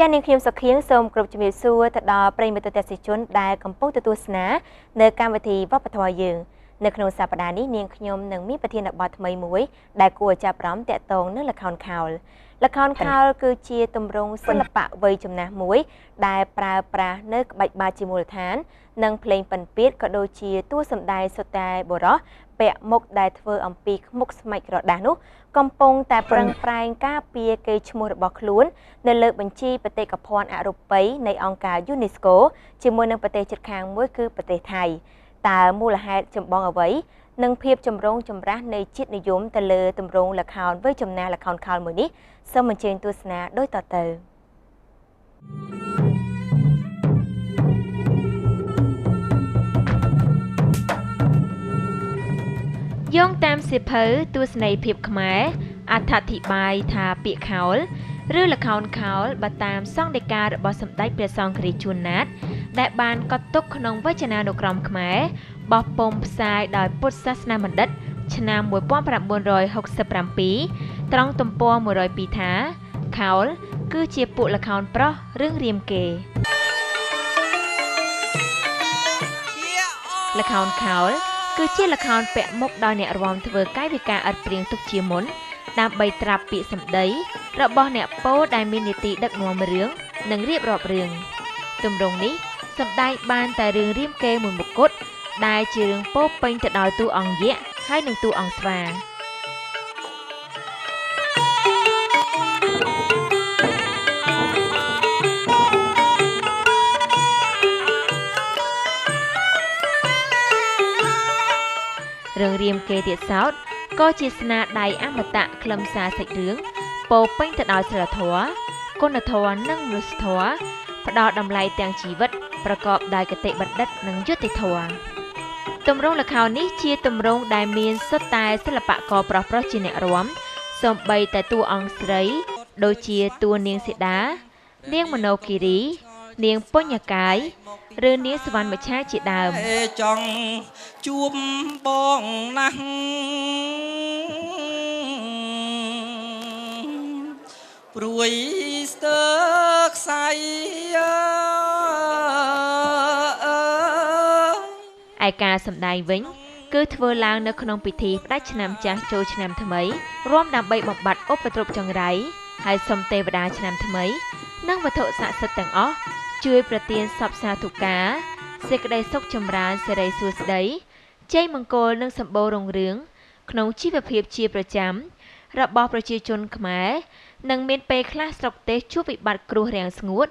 ចា៎នាងខ្ញុំសុខៀងសូមគោរពជំរាបសួរទៅដល់ប្រិយមិត្តទស្សនិកជនដែលកំពុងទស្សនានៅកម្មវិធីវប្បធម៌យើងនៅក្នុងសប្តាហ៍នេះនាងខ្ញុំនឹងមានប្រធានបទថ្មីមួយដែលគួរឲ្យចាប់អារម្មណ៍ទាក់ទងនឹងល្ខោនខោលល្ខោនខោលគឺជាទម្រង់សិល្បៈវ័យចំណាស់មួយដែលប្រើប្រាស់នៅក្បាច់បាជាមូលដ្ឋាននិងភ្លេងពិណពាទ្យក៏ដូចជាតួសម្ដែងសុទ្ធតែបុរសពាក់មុខដែលធ្វើអំពីខ្មុកស្មាច់ក្រដាសនោះកំពុងតែប្រឹងប្រែងការពារកេរ្តិ៍ឈ្មោះរបស់ខ្លួននៅលើបញ្ជីបេតិកភណ្ឌអរូបីនៃអង្គការ UNESCO ជាមួយនឹងប្រទេសជិតខាងមួយគឺប្រទេសថៃតើមូលហេតុចម្បងអ្វីនិងភាពចម្រូងចម្រាសនៃជាតិនិយមទៅលើទម្រង់ល្ខោនវ័យចំណាស់ល្ខោនខោលមួយនេះសូមអញ្ជើញទស្សនាដូចតទៅយោងតាមសៀវភៅទស្សនីយភាពខ្មែរអត្ថាធិប្បាយថាពាក្យខោលឬល្ខោនខោលបើតាមសង្ឃដីការបស់សម្ដេចព្រះសង្ឃរាជជួនណាតដែលបានកត់ទុកក្នុងវចនានុក្រមខ្មែរបោះពុម្ពផ្សាយដោយពុទ្ធសាសនាបណ្ឌិតឆ្នាំ1967ត្រង់ទំព័រ102ថាខោលគឺជាពួកល្ខោនប្រុសរឿងរាមកេរ្តិ៍ល្ខោនខោលគឺជាល្ខោនពាក់មុខដោយអ្នករាំធ្វើកាយវិការឥតព្រៀងទុកជាមុនដើម្បីត្រាប់ពាក្យសម្ដីរបស់អ្នកពោលដែលមាននីតិដឹកនាំរឿងនិងរៀបរាប់រឿងទម្រង់នេះសម្ដែងបានតែរឿងរាមកេរ្តិ៍មួយមុខគត់ដែលជារឿងពោពេញទៅដោយតួអង្គយក្សហើយនិងតួអង្គស្វារឿងរាមកេរ្តិ៍ទៀតសោតក៏ជាស្នាដៃអមតៈខ្លឹមសារសាច់រឿងពោពេញទៅដោយសីលធម៌គុណធម៌និងមនុស្សធម៌ផ្ដល់តម្លៃទាំងជីវិតប្រកបដោយគតិបណ្ឌិតនិងយុត្តិធម៌ទម្រង់ល្ខោននេះជាទម្រង់ដែលមានសុទ្ធតែសិល្បករប្រុសៗជាអ្នករាំសូម្បីតែតួអង្គស្រីដូចជាតួនាងសីតានាងមនោគិរីនាងបញ្ញកាយឬនាងសវណ្ណមច្ឆាជាដើមចង់ជួបបងណាស់ព្រួយស្ទើខ្សែឯការសម្ដែងវិញគឺធ្វើឡើងនៅក្នុងពិធីផ្ដាច់ឆ្នាំចាស់ចូលឆ្នាំថ្មីរួមដើម្បីបំបត្តិឧបទ្រពចង្រៃហើយសុំទេវតាឆ្នាំថ្មីនិងវត្ថុស័ក្តិសិទ្ធិទាំងអស់ជួយប្រទានសព្វសាធុការសេចក្តីសុខចម្រើនសិរីសួស្តីជ័យមង្គលនិងសម្បូររុងរឿងក្នុងជីវភាពជាប្រចាំរបស់ប្រជាជនខ្មែរនិងមានពេលខ្លះស្រុកទេសជួបវិបត្តិគ្រោះរាំងស្ងួត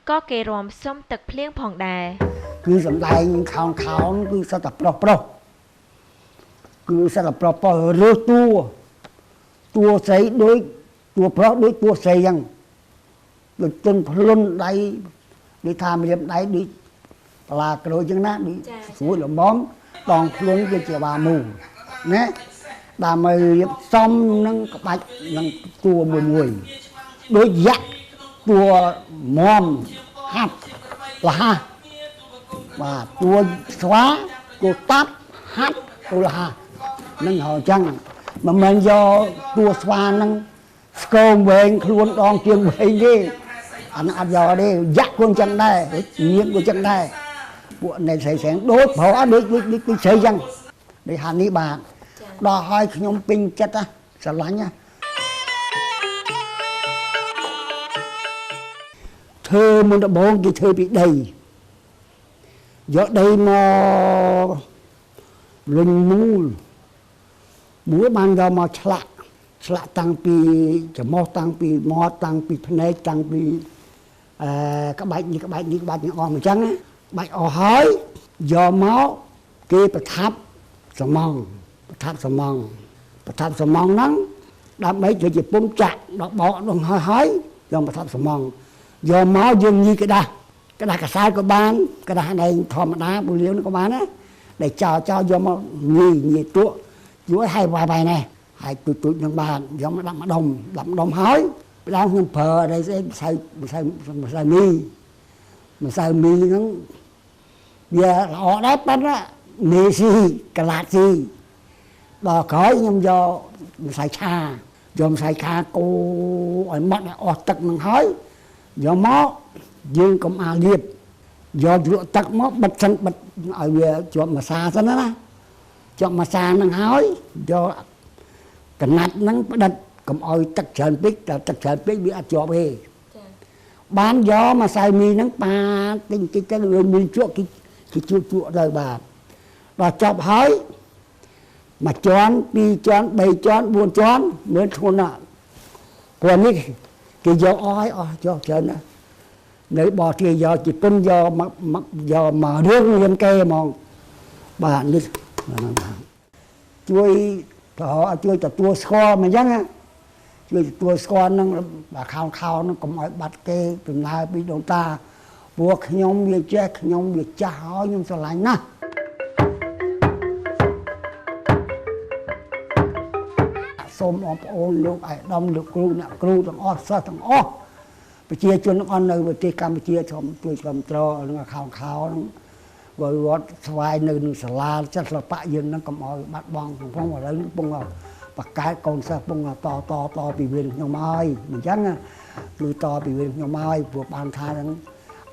ក៏គេរាំសុំទឹកភ្លៀងផងដែរគឺសម្ដែងខោនខោនគឺសិតតែប្រុសប្រុសគឺសិតតែប្រុសប្រុសរើសតួតួស្រីដូចតួប្រុសដូចតួស្រីចឹងដូចទុនភ្លុនដៃដូចថាម្រាមដៃដូចបន្លាក្រូចចឹងណាដូចស្រួយលំមដងខ្លួនគឺជាបាមូណាដើម្បីរៀបចំនឹងក្បាច់នឹងតួមួយមួយដូចយក្សតួមមហាត់លះបាទតួស្វាតួតាប់ហាត់តួលះនឹងហើយចឹងមិនមែនយកតួស្វានឹងស្គមវែងខ្លួនដងជាងវែងទេអានឹងអត់យកទេយក្សខ្លួនចឹងដែរនាងក៏ចឹងដែរពួកនៃស្រីស្រីដូចប្រុសដូចដូចដូចស្រីចឹងដូចហានេះបាទដល់ហើយខ្ញុំពេញចិត្តណាស្រឡាញ់ណាធ្វើមុនដំបូងគេធ្វើពីដីយកដីមកលុញមូលមូលបានយកមកឆ្លាក់ឆ្លាក់តាំងពីច្រមុះតាំងពីមាត់តាំងពីភ្នែកតាំងពីក្បាច់នេះក្បាច់នេះក្បាច់នេះអស់អញ្ចឹងក្បាច់អស់ហើយយកមកគេប្រថាប់សំងប្រថាប់សំងប្រថាប់សំងហ្នឹងដើម្បីធ្វើជាពុំចាក់ដល់បកនោះហើយយកប្រថាប់សំងយកមកយើងញីក្តាស់ក្តាស់កសែក៏បានក្តាស់ណែធម្មតាពូលាវក៏បានណាដែលចោលចោលយកមកញីញីតួជួយឲ្យវាយវាយណែ ហើយទូចនឹងបានយកមកដាក់ម្ដុំដាក់ម្ដុំហើយផ្ដើមខ្ញុំប្រើអីស្អីម្សៅម្សៅម្សៅមីម្សៅមីហ្នឹងវាល្អដែរប៉ុន្តែមេស៊ីកលាតស៊ីដល់ក្រោយខ្ញុំយកម្សៅឆាយកម្សៅឆាកូរឲ្យម៉ត់ឲ្យអស់ទឹកហ្នឹងហើយយកមកយើងកុំអាលៀបយកលក់ទឹកមកបិទសិនបិទឲ្យវាជាប់ម្សាសិនណាជាប់ម្សាហ្នឹងហើយយកកណាត់ហ្នឹងផ្ដិតកុំឲ្យទឹកច្រើនពេកតែទឹកច្រើនពេកវាអត់ជាប់ទេបានយកម្សៅមីហ្នឹងប៉ាតិចតិចទៅវាមានជក់គេជក់ជក់ទៅបាទដល់ចប់ហើយមួយជាន់ពីរជាន់បីជាន់បួនជាន់មើលធ្ងន់ណាស់ព្រោះនេះគេយកអស់ហើយអស់យកច្រើនណាស់នៅបរគេយកជប៉ុនយកមកយកមករឿងរៀនគេហ្មងបាទនេះជួយជួយទទួលស្គាល់មកអញ្ចឹងណាជួយទទួលស្គាល់នឹងខោខោនឹងកុំឲ្យបាត់គេដំណើរពីដូនតាព្រោះខ្ញុំវាចេះខ្ញុំវាចាស់ហើយខ្ញុំស្រឡាញ់ណាស់សូមបងប្អូនលោកឯកឧត្តមលោកគ្រូអ្នកគ្រូទាំងអស់សិស្សទាំងអស់ប្រជាជនទាំងអស់នៅប្រទេសកម្ពុជាសូមជួយគ្រប់គ្រងនឹងខោខោនឹងបើវត្តស្វាយនៅនឹងសាលាចិត្តសិល្បៈយើងនឹងកុំឲ្យបាត់បង់ក្នុងឥឡូវនេះពងបកកើតកូនសិស្សពងតតតពីវេនខ្ញុំហើយអញ្ចឹងគឺតពីវេនខ្ញុំហើយព្រោះបានថានឹង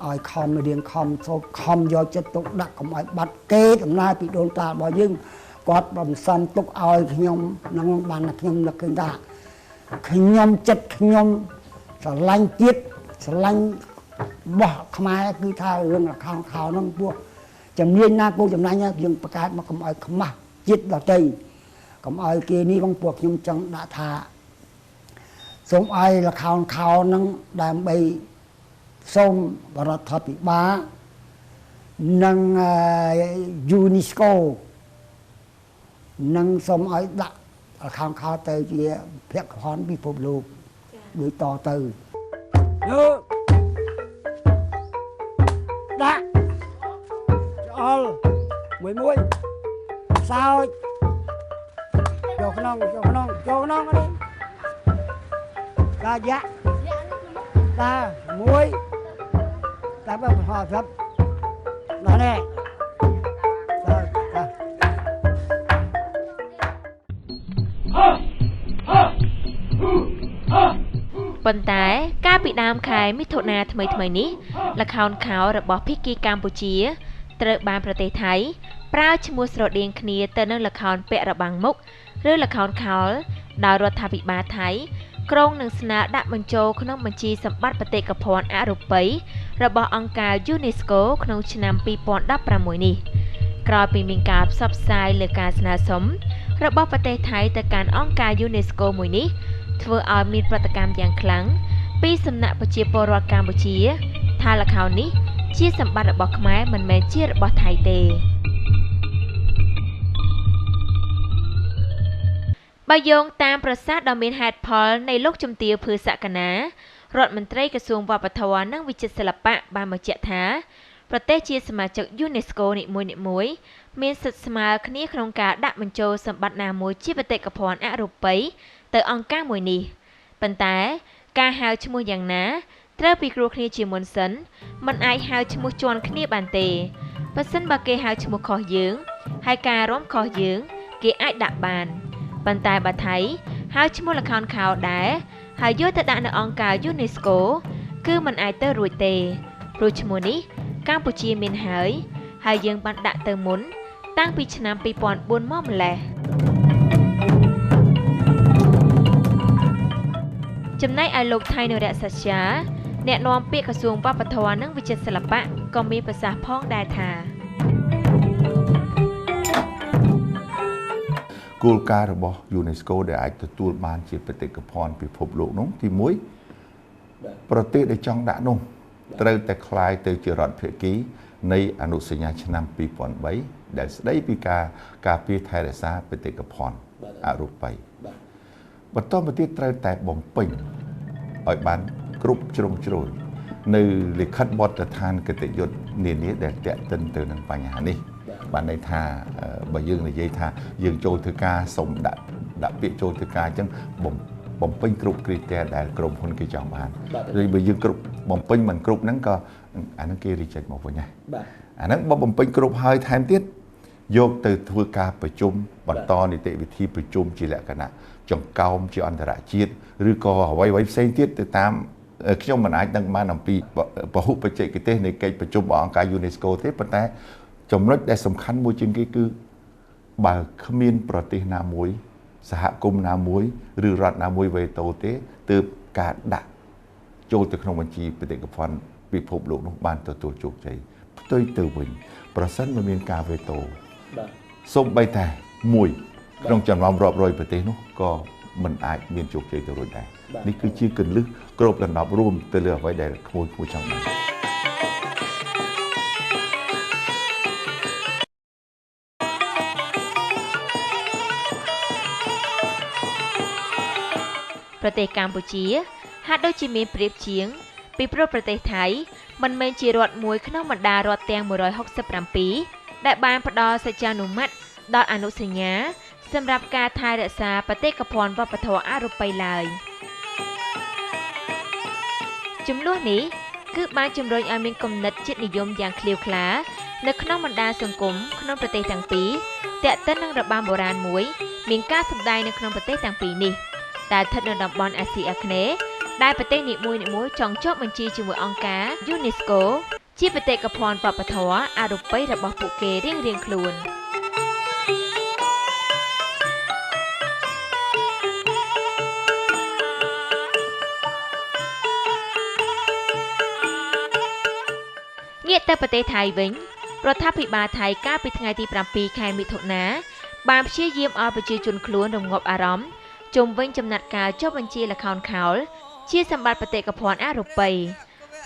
ឲ្យខំរៀនខំសូត្រខំយកចិត្តទុកដាក់កុំឲ្យបាត់គេដំណើរពីដូនតារបស់យើងគាត់បំសំទុកឲ្យខ្ញុំនឹងបានខ្ញុំនឹកឃើញថាខ្ញុំចិត្តខ្ញុំស្រឡាញ់ជាតិស្រឡាញ់របស់ខ្មែរគឺថារឿងល្ខោនខោហ្នឹងពួកជំនាញណាគូចំណាញ់យើងបង្កើតមកកុំឲ្យខ្មាស់ជាតិដទៃកុំឲ្យគេនេះបងពួកខ្ញុំចង់ដាក់ថាសូមឲ្យល្ខោនខោហ្នឹងដើម្បីសូមរដ្ឋាភិបាលនិង UNESCO និងសូមឲ្យដាក់ល្ខោនខោទៅជាភក្ខផលពិភពលោកដូចតទៅលើដាក់ឆ្អល់មួយមួយសោចចូលក្នុងចូលក្នុងចូលក្នុងនេះតាយ៉ាតាមួយតាបើហោស្រាប់ដល់នេះតាតាប៉ុន្តែកាលពីដើមខែមិថុនាថ្មីថ្មីនេះល្ខោនខោរបស់ភិគីកម្ពុជាត្រូវបានប្រទេសថៃប្រើឈ្មោះស្រដៀងគ្នាទៅនឹងល្ខោនពាក់របាំងមុខឬល្ខោនខោលដោយរដ្ឋាភិបាលថៃក្រុងនឹងស្នើដាក់បញ្ចូលក្នុងបញ្ជីសម្បត្តិបេតិកភណ្ឌអរូបីរបស់អង្គការ UNESCO ក្នុងឆ្នាំ2016នេះក្រោយពីមានការផ្សព្វផ្សាយលើការស្នើសុំរបស់ប្រទេសថៃទៅកាន់អង្គការ UNESCO មួយនេះធ្វើឲ្យមានប្រតិកម្មយ៉ាងខ្លាំងពីសំណាក់ប្រជាពលរដ្ឋកម្ពុជាថាល្ខោននេះជាសម្បត្តិរបស់ខ្មែរមិនមែនជារបស់ថៃទេបើយោងតាមប្រសាសន៍ដ៏មានហេតុផលនៃលោកជំទាវភឿសកណារដ្ឋមន្ត្រីក្រសួងវប្បធម៌និងវិចិត្រសិល្បៈបានបញ្ជាក់ថាប្រទេសជាសមាជិក UNESCO នីមួយៗមានសិទ្ធិស្មើគ្នាក្នុងការដាក់បញ្ចូលសម្បត្តិណាមួយជាបេតិកភណ្ឌអរូបីទៅអង្គការមួយនេះប៉ុន្តែការហៅឈ្មោះយ៉ាងណាត្រូវពិគ្រោះគ្នាជាមុនសិនមិនអាចហៅឈ្មោះជាន់គ្នាបានទេបើសិនបើគេហៅឈ្មោះខុសយើងហើយការរំខុសយើងគេអាចដាក់បានប៉ុន្តែបើថៃហៅឈ្មោះល្ខោនខោលដែរហើយយកទៅដាក់នៅអង្គការ UNESCO គឺមិនអាចទៅរួចទេព្រោះឈ្មោះនេះកម្ពុជាមានហើយហើយយើងបានដាក់ទៅមុនតាំងពីឆ្នាំ2004មកម្លេះចំណែកឯលោកថៃនរៈសច្ចាអ្នកនាំពាក្យក្រសួងវប្បធម៌និងវិចិត្រសិល្បៈក៏មានប្រសាសន៍ផងដែរថាគោលការណ៍របស់ UNESCO ដែលអាចទទួលបានជាបេតិកភណ្ឌពិភពលោកនោះទី1ប្រទេសដែលចង់ដាក់នោះត្រូវតែក្លាយទៅជារដ្ឋភាគីនៃអនុសញ្ញាឆ្នាំ2003ដែលស្ដីពីការការពារថែរក្សាបេតិកភណ្ឌអរូបីបន្តមកទៀតត្រូវតែបំពេញឲ្យបានគ្រប់ជ្រុងជ្រោយនៅលិខិតបទដ្ឋានគតិយុត្តនានាដែលទាក់ទិនទៅនឹងបញ្ហានេះបានន័យថាបើយើងនិយាយថាយើងចូលធ្វើការសូមដាក់ ដាក់ពាក្យចូលធ្វើការអញ្ចឹងបំពេញគ្រប់គ្រីទែដែលក្រុមហ៊ុនគេចង់បានឬបើយើងគ្រប់បំពេញមិនគ្រប់ហ្នឹងក៏អាហ្នឹងគេ reject មកវិញដែរបាទអាហ្នឹងបើបំពេញគ្រប់ហើយថែមទៀតយកទៅធ្វើការប្រជុំបន្តនីតិវិធីប្រជុំជាលក្ខណៈចង្កោមជាអន្តរជាតិឬក៏អ្វីៗផ្សេងទៀតទៅតាមខ្ញុំមិនអាចដឹងបានអំពីពហុបច្ចេកទេសនៃកិច្ចប្រជុំរបស់អង្គការ UNESCO ទេប៉ុន្តែចំណុចដែលសំខាន់មួយជាងគេគឺបើគ្មានប្រទេសណាមួយសហគមន៍ណាមួយឬរដ្ឋណាមួយវេតូទេទើបការដាក់ចូលទៅក្នុងបញ្ជីបេតិកភណ្ឌពិភពលោកនោះបានទទួលជោគជ័យផ្ទុយទៅវិញប្រសិនបើមានការវេតូបាទសូម្បីតែមួយក្នុងចំណោមរាប់រយប្រទេសនោះក៏មិនអាចមានជោគជ័យទៅរួចដែរនេះគឺជាគន្លឹះគ្របដណ្ដប់រួមទៅលើអ្វីដែលក្មួយៗចង់បានប្រទេសកម្ពុជាហាក់ដូចជាមានប្រៀបជាងពីព្រោះប្រទេសថៃមិនមែនជារដ្ឋមួយក្នុងបណ្ដារដ្ឋទាំង167ដែលបានផ្ដល់សច្ចានុម័តដល់អនុសញ្ញាសម្រាប់ការថែរក្សាបេតិកភណ្ឌវប្បធម៌អរូបីឡើយចំនួននេះគឺបានជំរុញឲ្យមានគំនិតជាតិនិយមយ៉ាងឃ្លាវខ្លានៅក្នុងបណ្ដាសង្គមក្នុងប្រទេសទាំងពីរទាក់ទិននឹងរបាំបុរាណមួយមានការសម្ដែងនៅក្នុងប្រទេសទាំងពីរនេះដែលស្ថិតនៅតំបន់អាស៊ីអាគ្នេយ៍ដែលប្រទេសនីមួយៗចង់ចុះបញ្ជីជាមួយអង្គការ UNESCO ជាបេតិកភណ្ឌវប្បធម៌អរូបីរបស់ពួកគេរៀងៗខ្លួនងាកទៅប្រទេសថៃវិញរដ្ឋាភិបាលថៃកាលពីថ្ងៃទី7ខែមិថុនាបានព្យាយាមឲ្យប្រជាជនខ្លួនរងាប់អារម្មណ៍ជុំវិញចំណាត់ការចុះបញ្ជីល្ខោនខោលជាសម្បត្តិបេតិកភណ្ឌអរូបី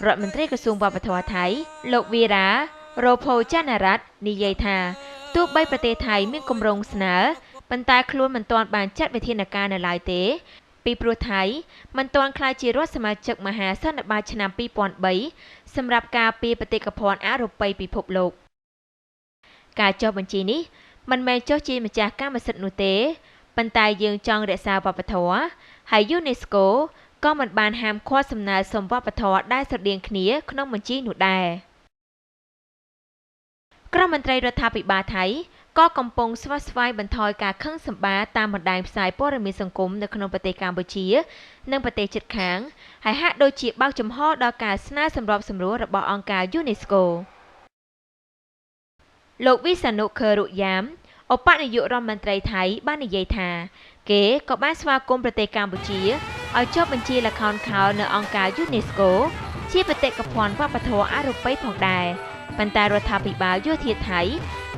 រដ្ឋមន្ត្រីក្រសួងវប្បធម៌ថៃលោកវីរ៉ារ៉ូផូចាណារ៉ាត់និយាយថាទោះបីប្រទេសថៃមានគម្រោងស្នើប៉ុន្តែខ្លួនមិនទាន់បានចាត់វិធានការនៅឡើយទេពីព្រោះថៃមិនទាន់ក្លាយជារដ្ឋសមាជិកមហាសន្និបាតឆ្នាំ2003សម្រាប់ការពារបេតិកភណ្ឌអរូបីពិភពលោកការចុះបញ្ជីនេះមិនមែនចុះជាម្ចាស់កម្មសិទ្ធិនោះទេប៉ុន្តែយើងចង់រក្សាវប្បធម៌ហើយ UNESCO ក៏មិនបានហាមឃាត់សំណើសុំវប្បធម៌ដែលស្រដៀងគ្នាក្នុងបញ្ជីនោះដែរក្រុមមន្ត្រីរដ្ឋាភិបាលថៃក៏កំពុងស្វះស្វែងបន្ថយការខឹងសម្បារតាមបណ្ដាញផ្សាយព័ត៌មានសង្គមនៅក្នុងប្រទេសកម្ពុជានិងប្រទេសជិតខាងហើយហាក់ដូចជាបើកចំហដល់ការស្នើសម្របសម្រួលរបស់អង្គការ UNESCO លោកវិសានុខេរុយ៉ាមឧបនាយករដ្ឋមន្ត្រីថៃបាននិយាយថាគេក៏បានស្វាគមន៍ប្រទេសកម្ពុជាឲ្យចុះបញ្ជីល្ខោនខោលនៅអង្គការ UNESCO ជាបេតិកភណ្ឌវប្បធម៌អរូបីផងដែរប៉ុន្តែរដ្ឋាភិបាលយោធាថៃ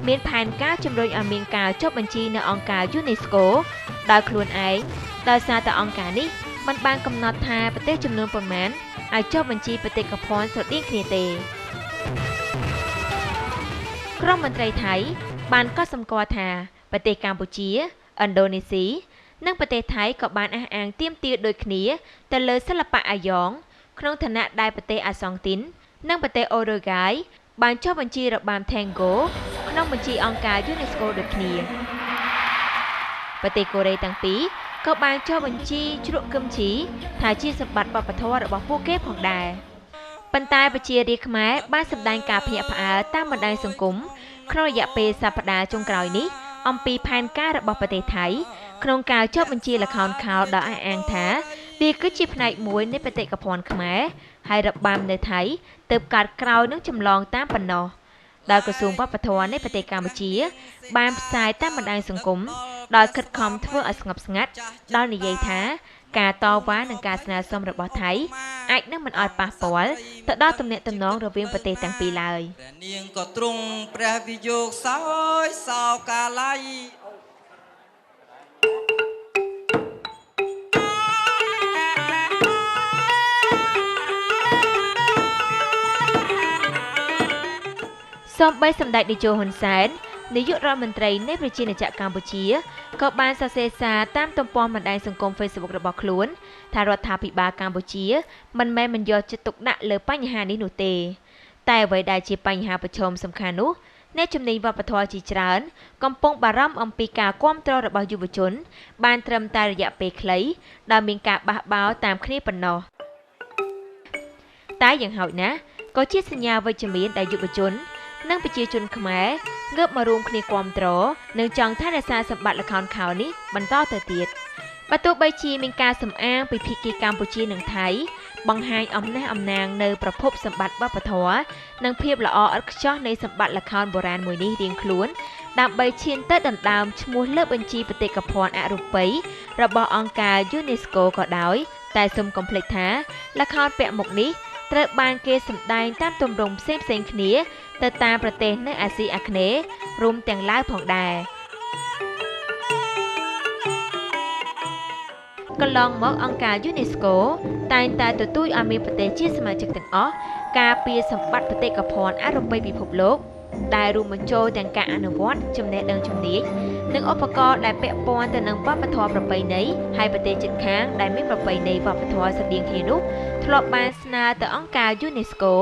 មានផែនការជំរុញឲ្យមានការចុះបញ្ជីនៅអង្គការ UNESCO ដោយខ្លួនឯងដោយសារតែអង្គការនេះមិនបានកំណត់ថាប្រទេសចំនួនប៉ុន្មានឲ្យចុះបញ្ជីបេតិកភណ្ឌស្រដៀងគ្នាទេក្រុមមន្ត្រីថៃបានកត់សម្គាល់ថាប្រទេសកម្ពុជាឥណ្ឌូនេស៊ីនិងប្រទេសថៃក៏បានអះអាងទាមទារដូចគ្នាទៅលើសិល្បៈអាយ៉ងក្នុងឋានៈដែលប្រទេសអាសង់ទីននិងប្រទេសអូរុយហ្គាយបានចុះបញ្ជីរបាំ Tango ក្នុងបញ្ជីអង្គការ UNESCO ដូចគ្នាប្រទេសកូរ៉េទាំងពីរក៏បានចុះបញ្ជីជ្រក់គឹមឈីថាជាសម្បត្តិវប្បធម៌របស់ពួកគេផងដែរប៉ុន្តែប្រជារាស្ត្រខ្មែរបានសម្ដែងការភ្ញាក់ផ្អើលតាមបណ្ដាញសង្គមក្នុងរយៈពេលសប្តាហ៍ចុងក្រោយនេះអំពីផែនការរបស់ប្រទេសថៃក្នុងការចុះបញ្ជីល្ខោនខោលដោយអះអាងថាវាគឺជាផ្នែកមួយនៃបេតិកភណ្ឌខ្មែរហើយរបាំនៅថៃទើបកើតក្រោយនឹងចម្លងតាមប៉ុណ្ណោះដោយក្រសួងវប្បធម៌នៃប្រទេសកម្ពុជាបានផ្សាយតាមបណ្ដាញសង្គមដោយខិតខំធ្វើឲ្យស្ងប់ស្ងាត់ដោយនិយាយថាការតវ៉ានិងការស្នើសុំរបស់ថៃអាចនឹងមិនឲ្យប៉ះពាល់ទៅដល់ទំនាក់ទំនងរវាងប្រទេសទាំងពីរឡើយព្រះនាងក៏ទ្រង់ព្រះវិយោគសោយសោកាល័យសូម្បីសម្ដេចតេជោហ៊ុនសែននាយករដ្ឋមន្ត្រីនៃប្រជាណាចក្រកម្ពុជាក៏បានសរសេរសារតាមទំព័របណ្ដាញសង្គម Facebook របស់ខ្លួនថារដ្ឋាភិបាលកម្ពុជាមិនមែនមិនយកចិត្តទុកដាក់លើបញ្ហានេះនោះទេតែអ្វីដែលជាបញ្ហាប្រឈមសំខាន់នោះ អ្នកជំនាញវប្បធម៌ជាច្រើនកំពុងបារម្ភអំពីការគាំទ្ររបស់យុវជន បានត្រឹមតែរយៈពេលខ្លីដោយមានការបះបោរតាមគ្នាប៉ុណ្ណោះតែយ៉ាងហោចណាស់ក៏ជាសញ្ញាវិជ្ជមានដែលយុវជន និងប្រជាជនខ្មែរងើបមករួមគ្នាគាំទ្រនិងចង់ថែរក្សាសម្បត្តិល្ខោនខោលនេះបន្តទៅទៀតបើទោះបីជាមានការសំអាងពីភាគីកម្ពុជានិងថៃបង្ហាញអំណះអំណាងនៅប្រភពសម្បត្តិវប្បធម៌និងភាពល្អឥតខ្ចោះនៃសម្បត្តិល្ខោនបុរាណមួយនេះរៀងខ្លួនដើម្បីឈានទៅដណ្ដើមឈ្មោះលើបញ្ជីបេតិកភណ្ឌអរូបីរបស់អង្គការ UNESCO ក៏ដោយតែសូមកុំភ្លេចថាល្ខោនពាក់មុខនេះត្រូវបានគេសម្ដែងតាមទម្រង់ផ្សេងៗគ្នាទៅតាមប្រទេសនៅអាស៊ីអាគ្នេយ៍រួមទាំងឡាវផងដែរកន្លងមកអង្គការ UNESCO តែងតែទទូចឲ្យមានប្រទេសជាសមាជិកទាំងអស់ការពារសម្បត្តិបេតិកភណ្ឌអរូបីពិភពលោកដែលរួមបញ្ចូលទាំងការអនុវត្តចំណេះដឹងជំនាញនិងឧបករណ៍ដែលពាក់ព័ន្ធទៅនឹងវប្បធម៌ប្រពៃណីហើយប្រទេសជិតខាងដែលមានប្រពៃណីវប្បធម៌ស្រដៀងគ្នានោះធ្លាប់បានស្នើទៅអង្គការ UNESCO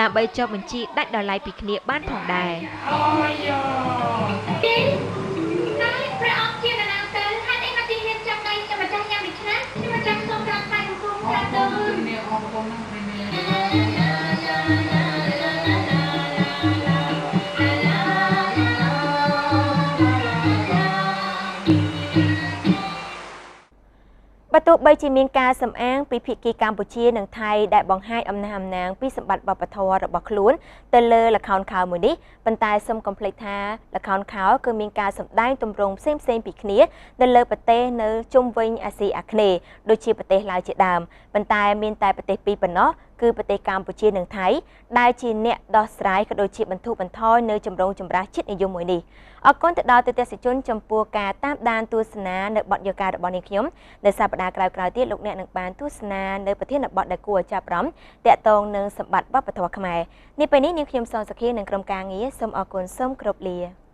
ដើម្បីចុះបញ្ជីដាច់ដោយឡែកពីគ្នាបានផងដែរបើទោះបីជាមានការសំអាងពីភាគីកម្ពុជានិងថៃដែលបង្ហាញអំណះអំណាងពីសម្បត្តិវប្បធម៌របស់ខ្លួនទៅលើល្ខោនខោលមួយនេះប៉ុន្តែសូមកុំភ្លេចថាល្ខោនខោលគឺមានការសម្ដែងទម្រង់ផ្សេងៗពីគ្នានៅលើប្រទេសនៅជុំវិញអាស៊ីអាគ្នេយ៍ដូចជាប្រទេសឡាវជាដើមប៉ុន្តែមានតែប្រទេសពីរប៉ុណ្ណោះគឺប្រទេសកម្ពុជានិងថៃដែលជាអ្នកដោះស្រាយក៏ដូចជាបន្ធូរបន្ថយនៅចម្រូងចម្រាសជាតិនិយមមួយនេះអរគុណទៅដល់ទស្សនិកជនចំពោះការតាមដានទស្សនានៅបទយការបស់នាងខ្ញុំនៅសប្តាហ៍ក្រោយៗទៀតលោកអ្នកនឹងបានទស្សនានៅប្រធានបទដែលគួរឲ្យចាប់អារម្មណ៍ទាក់ទងនឹងសម្បត្តិវប្បធម៌ខ្មែរនេះពេលនេះនាងខ្ញុំសនសុខានិងក្រុមការងារសូមអរគុណសូមគោរពលា។